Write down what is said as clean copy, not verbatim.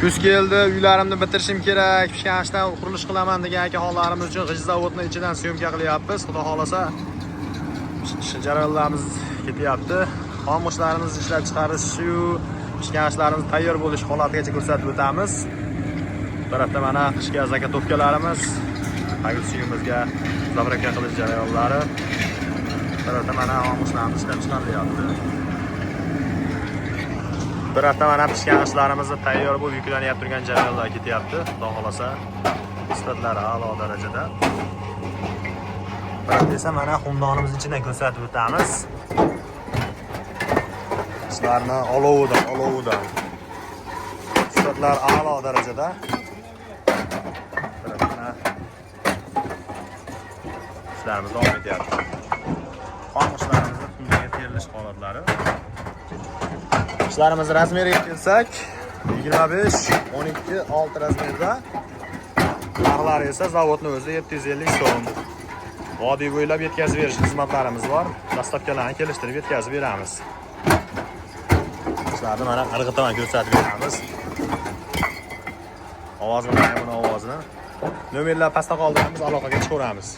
Kuz keldi, uylarimni bitirishim kerak, pishgan g'ishtdan qurilish qilaman degan akaxonlarimiz uchun g'isht zavodini ichidan съёмка qilyapmiz. Xudo xohlasa, jarayonlarimiz ketyapti. Xom g'ishtlarimizni ishlab chiqarish shu pishgan g'ishtlarimiz tayyor bo'lish holatigacha ko'rsatib o'tamiz. Bu tarafda mana qishki заготовка larimiz, tagi suyumizga заправка qilish jarayonlari. Bu tarafda mana xom g'ishtlarimiz ishlab chiqarilyapti. Bu tarafda mana pishgan g'ishtlarimizni tayyor bo'lib yuklanib turgan jarayonlar ketyapti. Xudo xohlasa, sifatlari a'lo darajada. Bu tarafda esa mana xumdonimiz ichidan ko'rsatib o'tamiz. G'ishtlarni olovidan, olovidan. Sifatlar a'lo darajada. Bu tarafda mana ishlarimiz davom etyapti. Xom g'ishtlarimizni xumdonga terilish holatlari. Ishlarimiz размер iga kelsak, 25, 12, 6 размер da. Narxlari esa zavodni o'zi 750 so'm. Vodiy bo'ylab yetkazib berish xizmatlarimiz bor. Доставка larni kelishtirib yetkazib beramiz. Ishlarni mana irg'itaman, ko'rsatib beramiz. Ovozini, buni ovozini. Nomerlar pastda qoldiramiz, aloqaga chiqaveramiz.